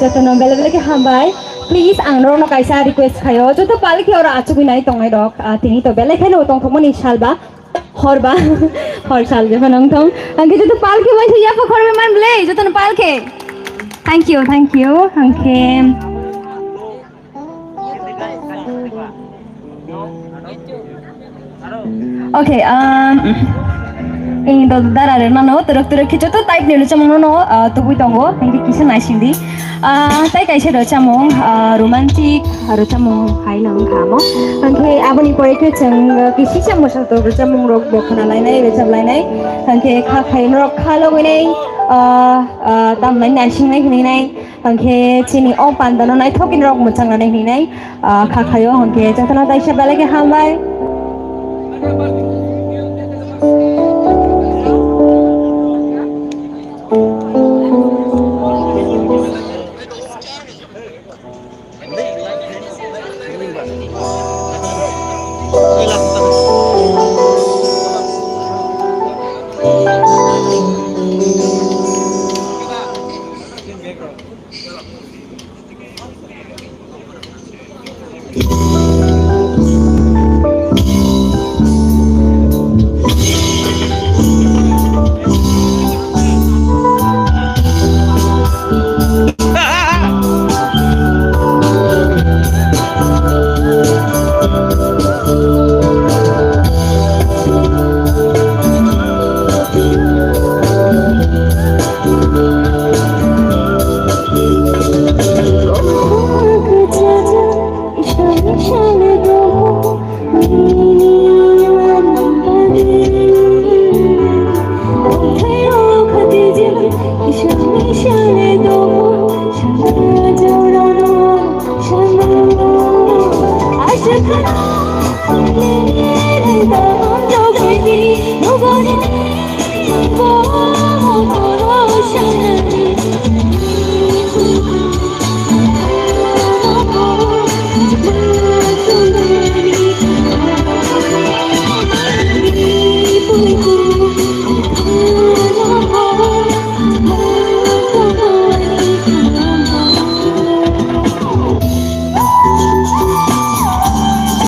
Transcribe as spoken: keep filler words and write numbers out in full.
Jotono bele bele khe hambai. Please, ang norokno kaisa request khaio, joto palki oro achugwi nai tongnai rok, ah, tini to belai kheno tongthokmani salba, horba, hor sal jephano wngthong. Angkhe joto palki waisa yapha khorbai man bwle, jotono palki. Thank you, thank you. Angkhe. Okay, um, ini do dara re mano, turuk turuk khe joto type ni rwchapmung no, uh, tubui tongo, hingke kisa naising di. Uh, tai kaisa rwchapmung, uh, romantic rwchapmung hai no wngkha amo. Hingke aboni pore khe chwng, uh, kisi cha mosa to rwchapmung rok bo khna lainai, rwchap lainai. Hingke kha khai norok kha logwi nai, uh, uh, tam nai naising nai hinwi nai. Hingke chini o panda no naithok ni rok mwchang nai hinwi nai. Ah, kha khaio, hwnkhe jotono taisa belai khe hambai.